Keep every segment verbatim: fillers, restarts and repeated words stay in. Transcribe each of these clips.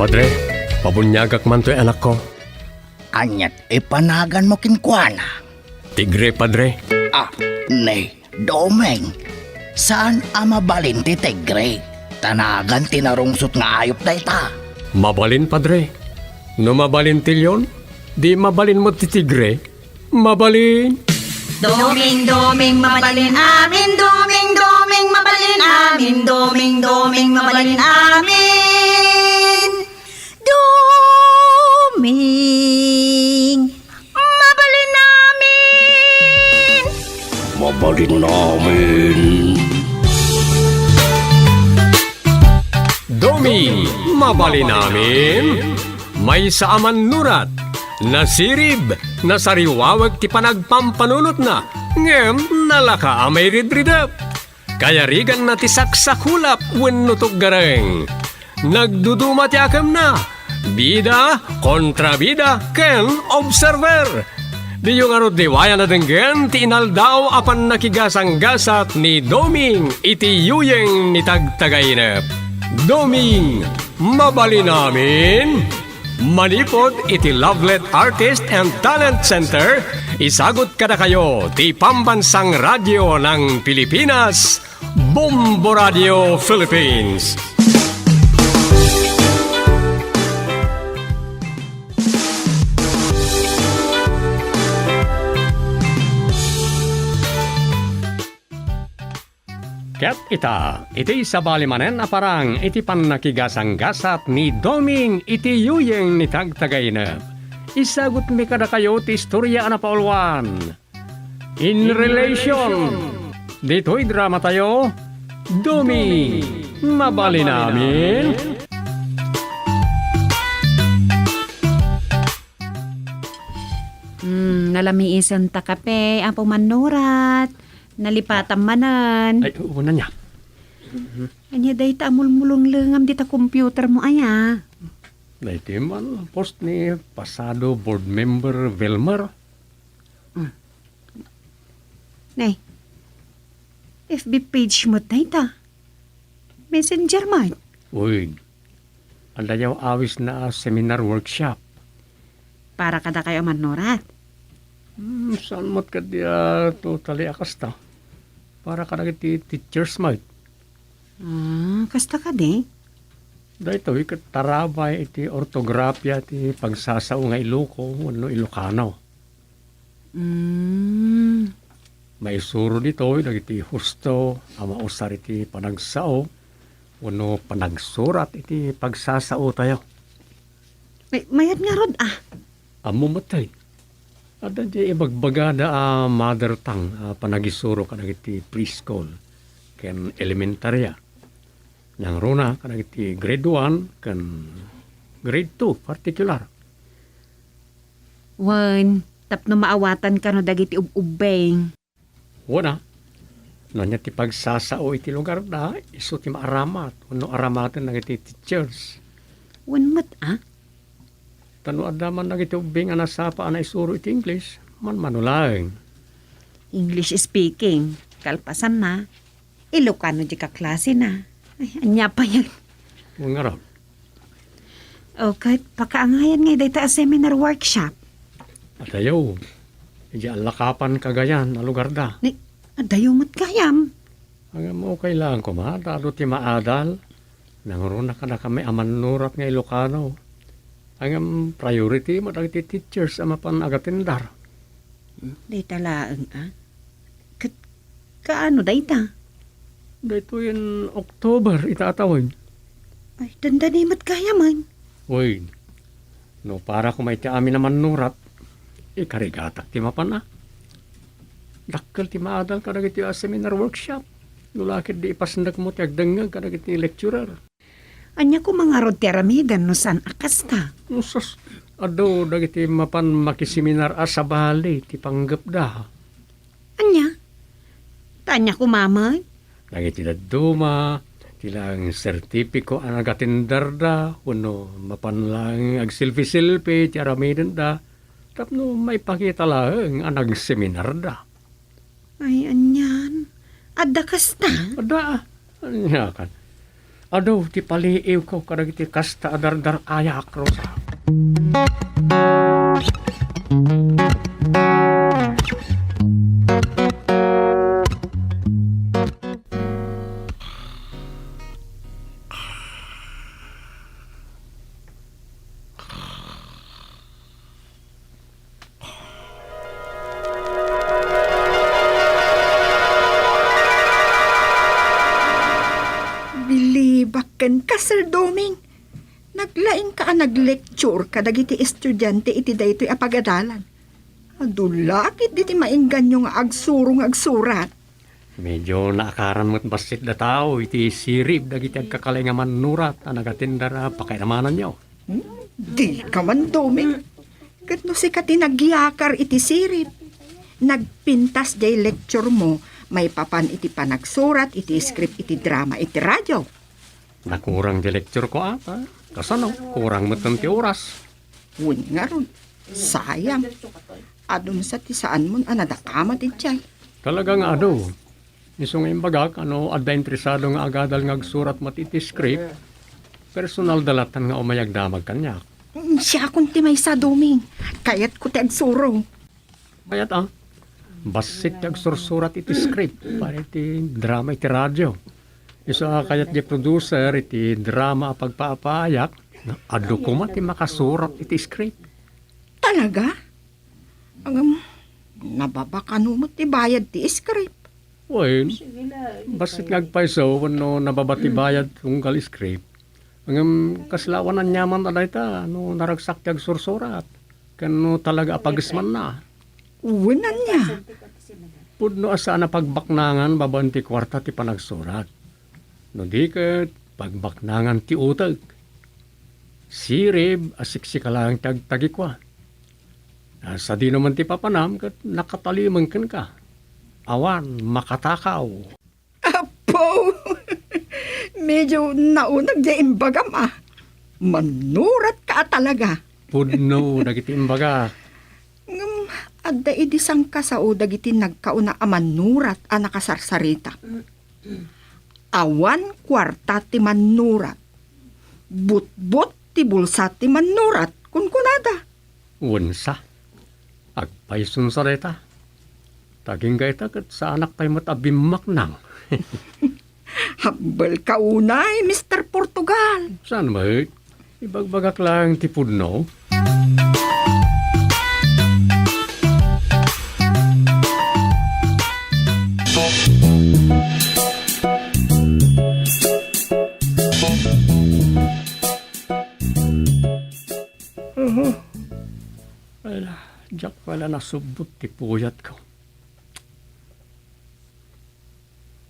Padre, pabuniagak man toy anakko. Aniat ipanaganmo kenkuana? Tigre, Padre. Ah, ni Doming, saan a mabalin ti tigre? Ta nagan ti narungsot nga ayup dayta. Mabalin, Padre. No mabalin ti leon, di mabalin met ti tigre. Mabalin. Doming, Doming, mabalin amin. Doming, Doming, mabalin amin. Doming, Doming, mabalin amin. Doming, mabalin amin. Mabalin amin. Doming, mabalin amin. Maysa a mannurat, nasirib, nasariwawek ti panagpampanunotna, ngem nalaka a mairidridep. Kayariganna ti saksakulap wenno tuggareng. Nagduduma ti akemna, bida, kontrabida, ken observer. Diyo ngarud liwayan a denggen ti inaldaw a pannakigasanggasat ni Doming iti yuyeng ni Tagtagainep. Doming, mabalin amin? Manipud iti Lovelet Artist and Talent Center, isagut kadakayo ti Pambansang Radyo ng Pilipinas, Bombo Radio Philippines. Ket ita, iti sabali manen a parang iti pannakigasanggasat ni Doming iti yuyeng ni Tagtagainep, isagutmi kadakayo ti istoria a napauluan. In relation, ditoy dramatayo, Doming, mabalin amin? Hmm, nalamiisen ta kape, Apo Mannurat. Nalipatam manen. Ay, una niya. Ania dayta a mulmulunglengam dita computer mo, aya? Daytoy man, post ni pasado board member Velmar. Hmm. Nay, F B page mo dayta. Messenger man. Uy, adayo awisna a seminar workshop. Para kadakayo a mannurat? Hmm, saan met kadi a totally a kasta. Para kadagiti teachers met. Ah, kasta kadi? Daytoy ket tarabay iti ortografia ti pagsasao nga Iloco wenno Ilocano. Mm. Maisuro ditoy dagiti husto a mausar iti panagsao wenno panagsurat iti pagsasaotayo. Ay, mayat ngarud, ah. Ammo met, tay. Adda diay ibagbagada a mother tongue a panagisuro kadagiti preschool ken elementaria. Nangruna kadagiti grade one ken grade two particular. Wen, tapno maawatan kano dagiti ub-ubbing. Wen a, no ania ti pagsasao iti lugarda, isu ti maaramat wenno aramaten dagiti teachers. Wen met a? Ta no adda man dagiti ubbing a nasapa a naisuro iti English, manmano laeng. English speaking, kalpasanna, Ilocano di kaklasina. Ay, ania payen? Wen ngarud. O, ket pakaangayan ngay dayta a seminar workshop? Adayo. Idiay Allakapan, Cagayan a lugarda. Ni, adayo met gayam. Ngem, okay laeng koma ta adu ti maadal. Nangruna kadakami a mannurat nga Ilocano. Ngem, priority met dagiti teachers a mapan agatindar. Hmm, dayta laeng, a? Ket kaano dayta? Daytoyen October ita a tawen. Ay, dandani met gayamen. Uy, no para koma iti amin a mannurat, ikarigatak ti mapan a. Dakkel ti maadal kadagiti a seminar workshop. No la ket di ipasnekmo ti agdengngeg kadagiti lecturer. Ania koma ngarud ti aramiden no saan a kasta? No sus, adu dagiti mapan makiseminar a sabali ti panggepda. Ania? Ta ania koma met? Dagiti dadduma, ti laeng sertipiko a nagatindarda, wenno mapan laeng agsilpi-silpi ti aramidenda, tapno maipakita laeng a nagseminarda. Ay, anian? Adda kasta? Adda. Ania kan? Adu ti paliiwko kadagiti kasta a dardarayak, Rosa. Bilibak kenka, Sir Doming. Naglaingka a naglecture kadagiti estudiante iti daytoy a pagadalan. Adu la ketdi ti maingganyo nga agsuro nga agsurat. Medio naakaran met bassit dataw iti sirib dagiti agkakali nga mannurat a nagatindar a pakailamananyo. Hmm, dika man, Doming. Ket no sika ti nagyakar iti sirib, nagpintas jay lecture mo maipapan iti panagsurat iti script iti drama iti radio. Nakurang ti lecture ko ata. Kasano? Kurang met ti oras. Wen ngarud, sayang. Adun sa ti saanmon a nadakamat idiay. Talaga nga adu. Isu nga imbagak, no adda interesado nga agadal nga agsurat met iti script, personal da latta nga umay agdamag kaniak. Mm, siakon ti maysa, Doming. Kayatko ti agsuro. Kayat, a. Bassit ti agsursurat iti script para iti drama iti radio. Isu a kayat ti producer iti drama a pagpaapaayak, adu koma ti makasurat iti script. Talaga? Ngem, nababa kano met ti bayad ti script? Wen, bassit nga agpayso wenno nababa ti bayad tunggal script. Ngem, kasla awan aniaman a dayta no naragsak ti agsursurat ken no talaga a pagesmanna. Wen ania? Pudno a saan a pagbaknangan babaen ti kuarta ti panagsurat. No di ket, pagbaknangan ti uteg. Sirib a siksika laeng ti agtagikua. A, sadino man ti papanam ket nakatalimen kenka. Awan makatakaw. Apo! Medio nauneg ti imbagam, a. Mannurat ka a talaga. Pudno dagiti imbagak. Ngem, adda idi sangkasao dagiti nagkauna a mannurat a nakasarsarita. Awan kuarta ti mannurat. Butbot ti bulsa ti mannurat, kunkunada. Wen sa. Agpayson sa dayta. Ta agingga ita ket saanak pay met a bimmaknang. Hambelka unay, Mister Portugal. Saan met? Ibagbagak laeng ti pudno. Aha. Ay, diak pay la nasubbot ti puyatko.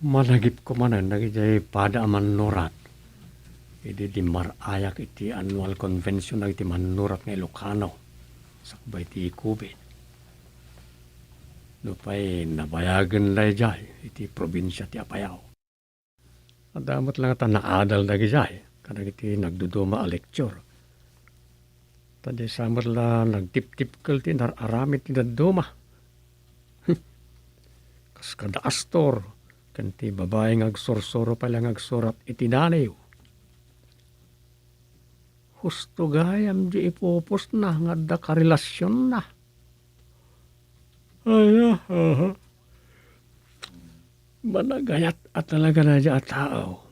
Malagipko manen dagiti pada a mannurat idi dimmar-ayak iti annual convention dagiti mannurat nga Ilocano sakbay ti COVID. Nupay nabayagen daydiay iti probinsia ti Apayao. Adda met la ngata naadal dagidiay kadagiti nagduduma a lecture. Ta diay sa met la nagtiptipkel ti nar-aramid ti dadduma. Kas kada Astor, ken ti babai nga agsursuro pay la nga agsurat iti daniw. Husto gayam di ipupusna nga adda karelasionna. Ay, aha. Managayat a talaga daydiay a tao.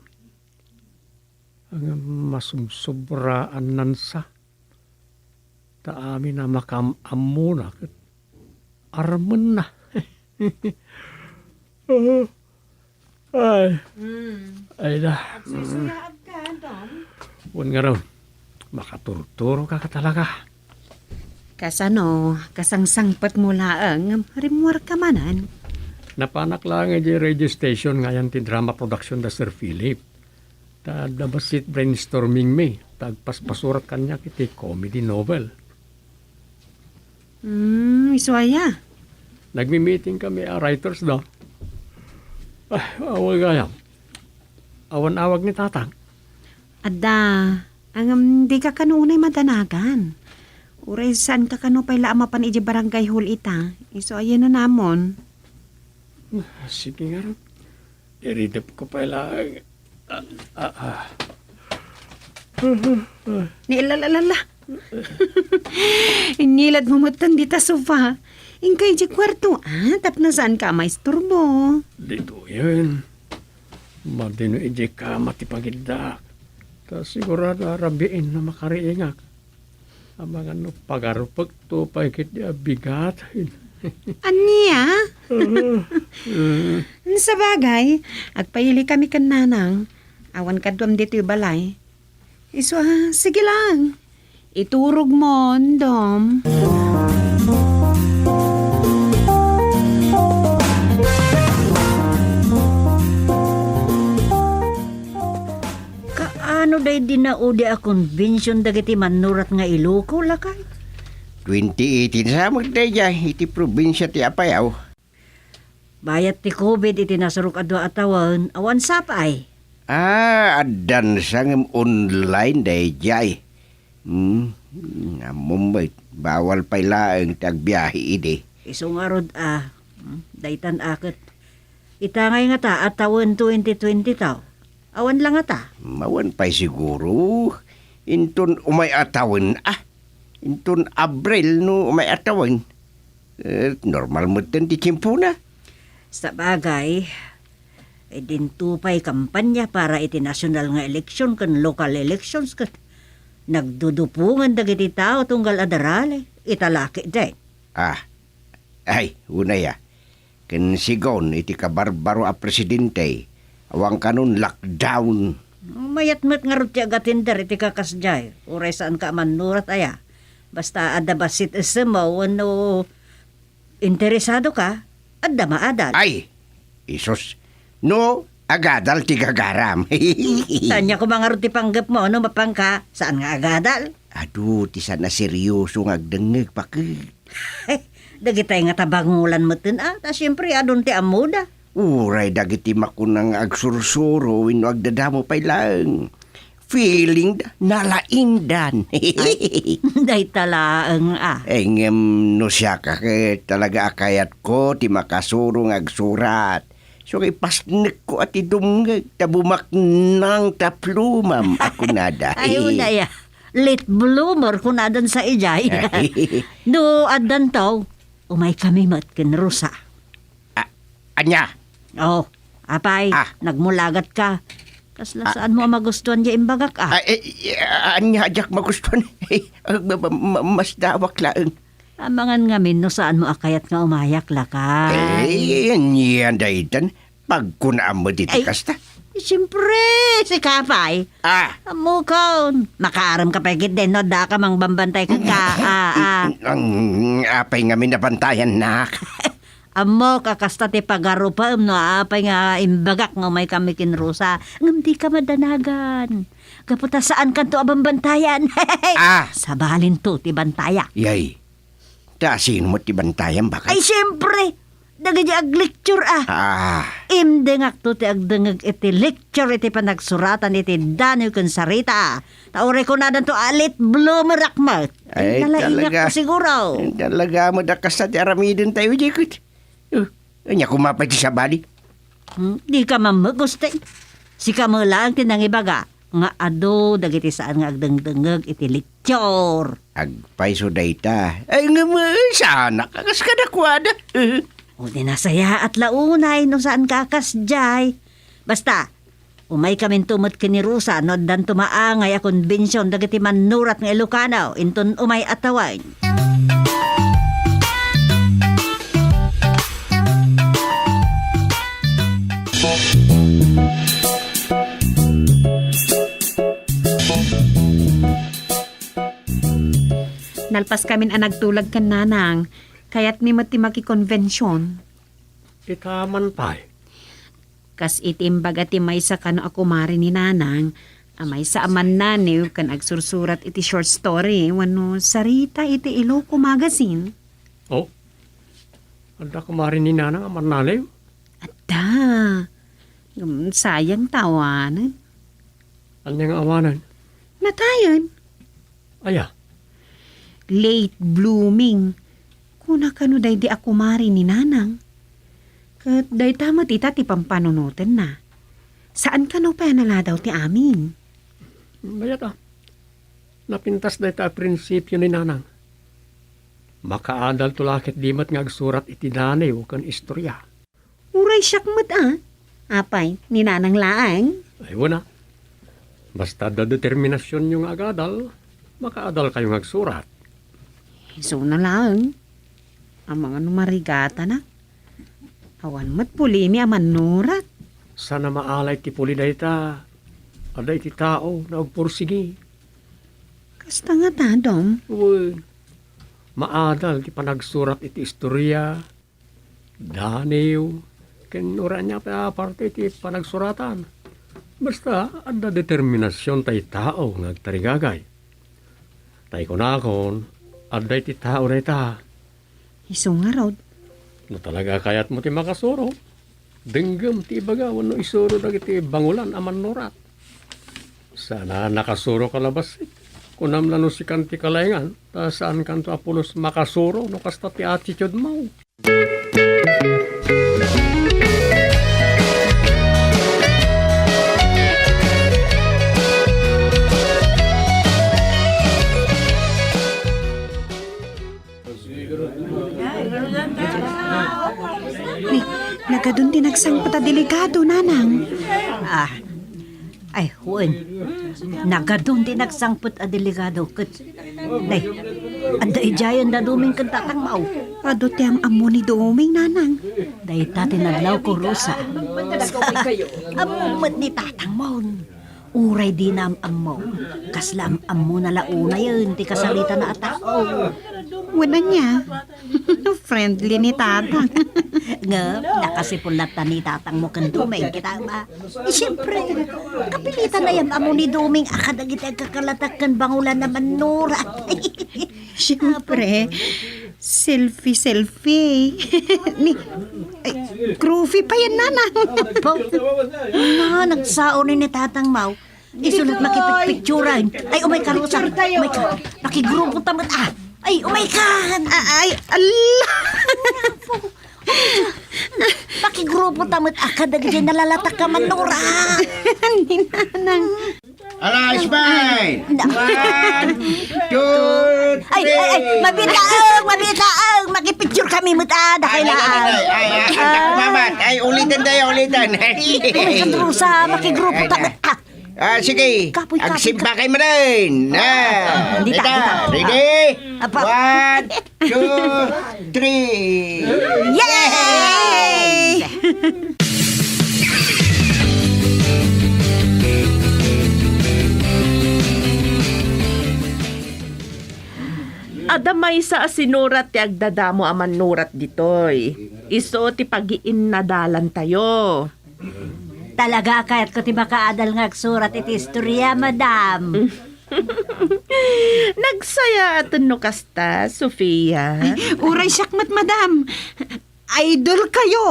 Ngem masubsobraannansa. Ta amin a makaam-ammona ket armenna. Ay. Hmm. Ay da. Agsuysuyaan ka, Dom. Wen ngarud, makaturturoka ka talaga. Kasano, kasangsangpetmo laeng, rimmuarka manen? Napanak laeng idiay radio station nga ayan ti drama production da Sir Philip. Ta adda bassit brainstorming mi, ta agpaspasurat kaniak iti comedy novel. Hmm, isu aya? Nagmi-meeting kami a writers da. Ah, awan gayam. Awan awag ni Tatang. Adda, ngem dika kano unay madanagan. Uray saanka kano pay la a mapan idiay barangay hall ita, isu aya nanamon. Ah, sige ngarud. Iridepko pay laeng. Ah, ah. Ni, la, la, la, la. Inilad mo met dita sofa. Inka idiay kuarto, ah, tapno saanka a maisturbo. Ditoyen. Madi no idiay kama ti pagiddak. Ta sigurado a rabiin a makariingak. Amangan no pagarupekto pay ketdi a bigat. Ania? Ah, ah. Sabagay, agpailikami ken nanang. Awan kaduam ditoy balay. Isu a, sige lang. Iturogmon, Dom. Kaano daydi naudi a convention dagiti mannurat nga Iloko, lakay? Twenty eighteen sa met daydiay iti probinsia ti Apayao. Bayat ti covid iti nasurok a dua a tawen, awan sapay. Ah, addan sa ngem online daydiay. Hmm, ammom met, bawal pay laeng ti agbiahe idi. Isu ngarud a, hmm, daytan a ket. Ita ngay ngata a tawen twenty twenty-two. Awan la ngata. Awan pay siguro. Inton umay a tawen, ah. Inton Abril no umay a tawen. Eh, normal metten ti tiempona. Sabagay, eh, dinto pay kampanya para iti national nga election ken local elections ket nagdudupongan dagiti tao tunggal adda rally. Ita la ketdi. Ah, ay, unay a. Ken sigun iti kabarbaro a presidente, awan kanon lockdown. Mayat met ngarud ti agatender iti kakasdiay, uray saanka a mannurat aya. Basta adda bassit essem wenno interesado ka, adda maadal. Ay, isus, no agadal ti gagaram. Ania koma ngarud ti panggepmo no mapanka, saan nga agadal? Adu ti saan a serioso nga agdengngeg, paket. Dagitay nga tabangolan metten a, ta siempre, adun ti ammoda. Uray dagiti makuna nga agsursuro wenno agdadamo pay laeng. Feeling da, nalaingdan. Ay, dayta laeng a. Eh, ngem no siaka ket talaga a kayatko ti makasuro nga agsurat. So, ipasnekko a ti dumngeg, ta bumaknang ta plumam a kunada. Ay, unay a. Late bloomer kunadan sa ijay. No addanto, umaykami met ken Rosa. A-, ania? Oh, apay, ah, nagmulagat ka. Kasla, ah, saan mo a magustuan ya imbagak, ah? Ah, eh, eh, ah, ania a diak magustuan? Eh, ah, ma-, ma-, ma-, masdawak laeng. Amangan ngamin no saan mo a kayat nga umayak, lakay. Eh, ania daytan? Pagkunaam met iti kasta? Siempre, sika pay. Ah. Ammokon, makaaram ka pay ketdi no adda ka mangbambantay kenka. Ah, ah. Ang, apay ngamin nabantayannak? Ammok a kasta ti pagarupem no apay nga imbagak nga umaykami ken Rosa. Ngem dika madanagan. Gapu ta saankanto a bambantayan. Ah. Sabalinto ti bantayak. Yay. Ta sino met ti bantayam, bakit? Ay, siempre! Dagiti aglecture, ah. Ah. Imdengakto ti agdengngeg iti lecture iti panagsuratan iti danoy ken sarita. Ta uray kunadanto a late bloomer ak met. Ay, talaga. Talaga met a kasta ti aramidentayo, Jekut. Uh, ania koma pay ti sabali? Hmm, dika mammegusten. Sika met laeng ti nangibaga nga adu dagiti saan nga agdengdengngeg iti lecture. Agpayso dayta. Ay, ngem, eh, saanak a kas kadakuada. Eh. O di nasayaat la unay no saanka a kasdiay. Basta, umaykaminto met ken ni Rosa no addanto maangay a konbension dagiti mannurat nga Ilokano inton umay a tawen. Nalpaskamin a nagtulag ken Nanang, kayatmi met ti makikonbension. Ita man pay. Kas iti imbaga ti maysa kano a kumare ni Nanang, a maysa a mannaniw ken agsursurat iti short story wenno sarita iti Iloko Magazine. Oh? Adda kumare ni Nanang a mannaniw? Adda. Ngem sayang ta awanen. Ania nga awanen? Natayen. Aya? Late blooming. Kuna kano daydi a kumare ni Nanang. Ket dayta met ita ti pampanunotenna. Saan kano pay a naladaw ti amin? Mayat a. Napintas dayta a prinsipio ni Nanang. Makaadalto la ket di met nga agsurat iti daniw ken istorya. Uray siak met a. Apay, ni Nanang laeng? Ay, wen a. Basta adda determinasionyo nga agadal, makaadalkayo nga agsurat. Isuna laeng. Amangan no marigatanak. Awan met pulimi a mannurat. Saan a maala iti puli dayta. Adda iti tao nga agpursigi. Kasta ngata, Dom? Wen, maadal ti panagsurat iti istorya, daniw, ken uray ania pay a parte iti panagsuratan. Basta, adda determinasion tay tao nga agtarigagay. Tay kunakon, adda iti tao dayta. Isu ngarud. No talaga kayatmo ti makasuro, denggem ti ibaga wenno isuro dagiti bangulan a mannurat. Saan a nakasuro ka la bassit. Kunam la no sikan ti kalaengan, ta saankanto a pulos makasuro no kasta ti attitude mo. Uy, nagadun ti nagsangpet a delegado, Nanang. Ah, ay, wen. Nagadun ti nagsangpet a delegado ket, nay, adda idiayen da Doming ken Tatang Mau. Adu ti am-ammo ni Doming, Nanang. Dayta ti nadlawko, Rosa. Ammo met ni Tatang Mau. Uray dina am-ammo, kasla am-ammona la unayen ti kasaritana a tao. Wen ania? Friendly ni Tatang. Ngem, nakasipul latta ni Tatangmo ken Doming, kita ba? Eh, siyempre, kapilitan a am-ammo ni Doming a kadagiti agkakalatak ken bangulan a mannurat. Siyempre, selfie, selfie. Ni, ay, groovy pa yan, Nanang. Na, nagsao ni, ni Tatang Mau. Isulat makipicturan. Ay, umay ka, Rosa. Picture tayo. Umay ka. Pakigrupo ta met, ah. Ay, umay ka. Ah, ay, ala. Pakigrupo ta met, ah, kadagiti nalalatak a mannurat. Ni Nanang. Ala, smile! One, two, three! Ay, ay, ay, mabitaeng, mabitaeng! Makipicture kami met, ah, dakay laang. Ay, ay, ay, ay, ay, ay, ay, ulitan tayo, ulitan. Ay, Rosa, makigrupo ta met, ah. Ah, sige. Kapoy, kapoy, agsimba kayo manen. Ah, dita, dita, dita. Ready? Apa. One, two, three. Yay! Adda maysa a sinurat ti agdadamo a mannurat ditoy. Isu ti pagiinnadalantayo. Talaga a kayatko ti makaadal nga agsurat iti istorya, madam. Nagsayaaten no kasta, Sofia. Ay, uray siak met, madam. Idol kayo.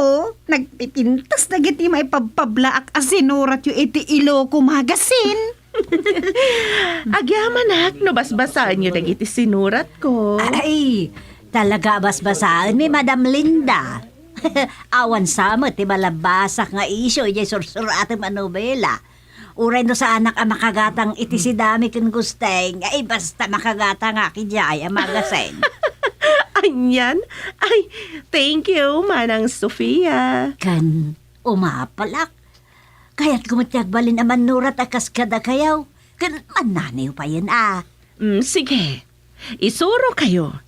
Nagpipintas dagiti maipabpablaak a sinuratyo iti Iloko Magazine. Agyamanak no basbasaenyo dagiti sinuratko. Ay, talaga a basbasaenmi, Madam Linda. Awan sa met ti malabbasak nga isyu idiay sursuratem a nobela. Uray no saanak a makagatang iti sidami ken Gusteng, ay basta makagatangak idiay a magasin. Anian? Ay, thank you, Manang Sofia. Ken umapalak. Kayatko met ti agbalin a mannurat a kas kadakayo. Ken mannaniw payen a. Mm, sige. Isurokayo.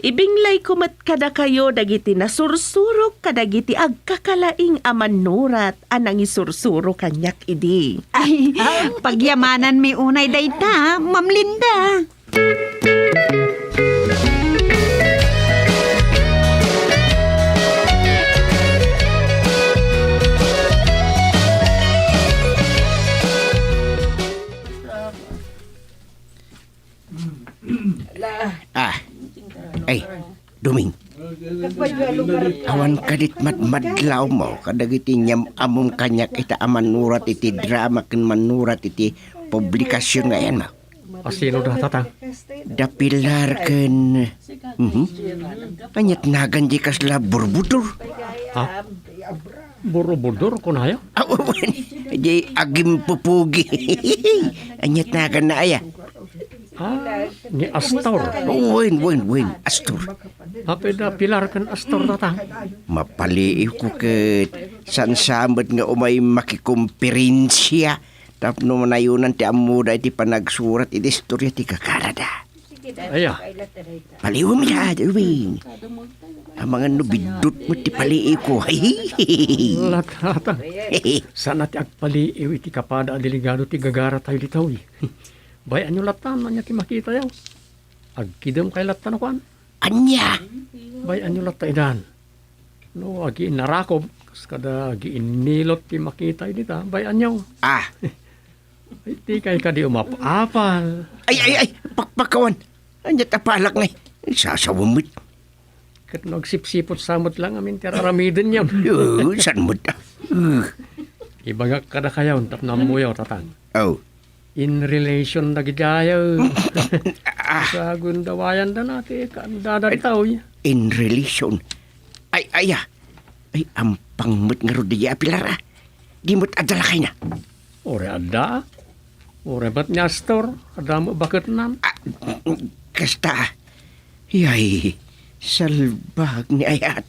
Ibinglayko met kadakayo dagiti nasursurok kadagiti agkakalaing a mannurat a nangisursuro kaniak idi. Ay, pagyamananmi unay dayta, Ma'am Linda. Ah. Ay, Doming. Awan kadit madmadlawmo kadagiti inyam-amom kaniak ita a mannurat iti drama ken mannurat iti publikasyon nga ayanmo. A sino da, Tatang? Da Pilar ken, mhm. Aniat nagan di kasla burbudor? Ha? Burubudor, kunayo? Ah, wen. Di agimpupugi. Aniat naganna aya? Ah, ni Astor. Wen, wen, wen, Astor. Apay da Pilar ken Astor, Tatang? Mapaliiwko ket saan sa met nga umay makikomperensia tapno nayonan ti ammoda iti panagsurat iti istoria ti gagarada. Aya. Paliiwem ida, Erwin. Amangan no biddut met ti paliiwko. Latata. Saan a ti agpaliiw iti kapada a delegado ti gagaratayo ditoy. Bay-anyo latta no ania ti makitayo. Agkidem kay latta no kuan. Ania? Bay-anyo latta idan. No, agiinnarakop, kas kada agiinnilot ti makitayo dita, bay-anyo. Ah. Ay, di kay kadi umap-apal. Ay, ay, ay, pakpakawan. Aniat a palak ngay. Sasawem met. Ket no agsipsiput sa met lang amin ti araramidenyo. Yo, saan met, ah? Uh. Ibagak kadakayo tapno ammoyo, Tatang. Oh. In relation dagidiay. Ah. Sa gundawayanda na ti kaandada ditoy. In relation. Ay, aya. Ay, ampang met ngarud diay a Pilar, ah. Di met adda lakayna. Uray adda. Uray met ni Astor, adda met baketnan. Ah, kasta. Yay, salbag ni ayat.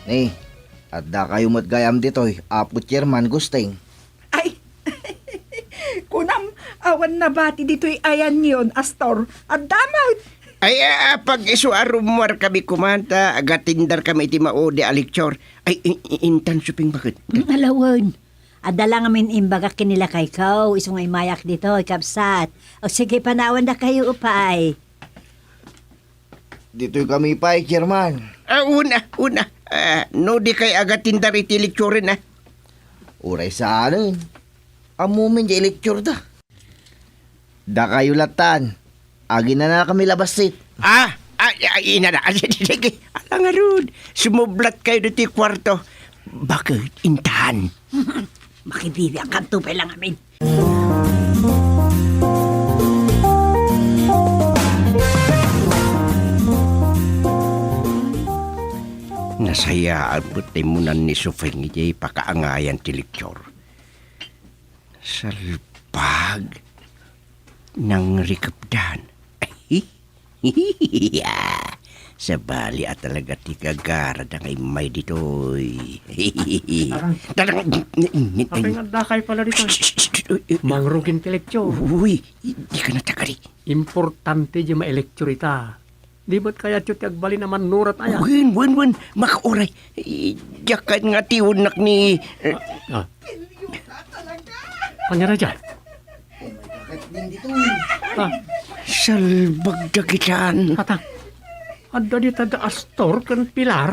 Ni, adda kayo met gayam ditoy, Apo Chairman Gusting. Ay, kunam, awan nabati ditoy ayanyon, Astor. Adda met. Ay, a, a, pag-isu a rummuar kami kumanta, agatindar kami iti maudi a lecture. Ay, i-, i-, intan suping bakit? Mm, alawen. Adda lang amin imbagak ken ni lakayko, isu nga immayak ditoy, kabsat. O sige, panawan dakayo, upay. Ditoy kami pay, Chairman. Ah, una, una. Ah, no di kay agatindar iti lecture, ah. Uray saanen. Ammomin diay lecture da. Dakayo lattan. Aginana kami labassit. Ah, ah, ah, inana. Ah, sige, sige. Ala ngarud. Sumublat kayo ditoy kuarto. Bakit intan? Makibibiag kanto pay lang amin. Nasayaat met ti immunan ni Sufeng iti pakaangayan ti lecture. Salbag, nangrikepdan. Sabali a talaga ti gagarada nga immay ditoy. Tarang. Tarang. Apay nga addakay pala ditoy? Shh, shh, shh, shh. Mangrugin ti lecture. Uy, di ka natagari. Importante diay ma-lecture ita. Di met kayatyo ti agbalin a mannurat aya? Wen, wen, wen. Makauray. Eh, diak ket nga tiunnak ni, eh, Ah, ah. Ania dayta? Ah. Salbag dagitan. Ata. Adda dita da Astor ken Pilar.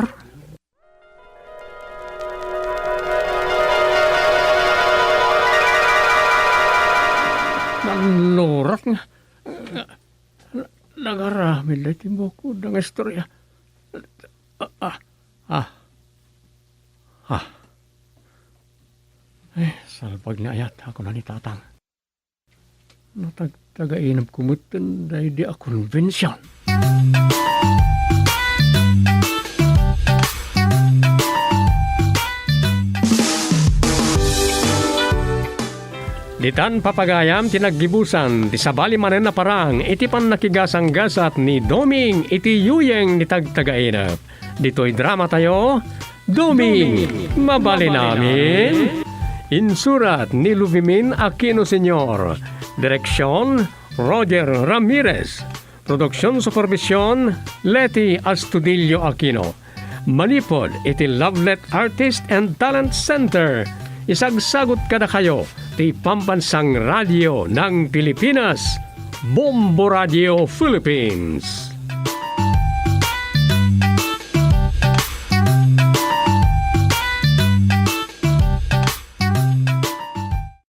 Mannurat nga. Na-, nagaramid daytoy bukodda nga istoria. Ah, ah, ah. Ah. Eh, salbag ni ayat, ako na ni Tatang. Natagtagainep ko metten daydi a convention. Ditan papagayam ti naggibusan ti sabali manen a parang iti pannakigasanggasat ni Doming iti yuyeng ni Tagtagainep. Ditoy dramatayo, Doming, mabalin amin. Insurat ni Luvimin Aquino Senior. Direksyon, Roger Ramirez. Produksion supervision, Leti Astudillo Aquino. Manipud iti Lovelet Artist and Talent Center, isagsagut kadakayo ti Pambansang Radio ng Pilipinas, Bombo Radio Philippines.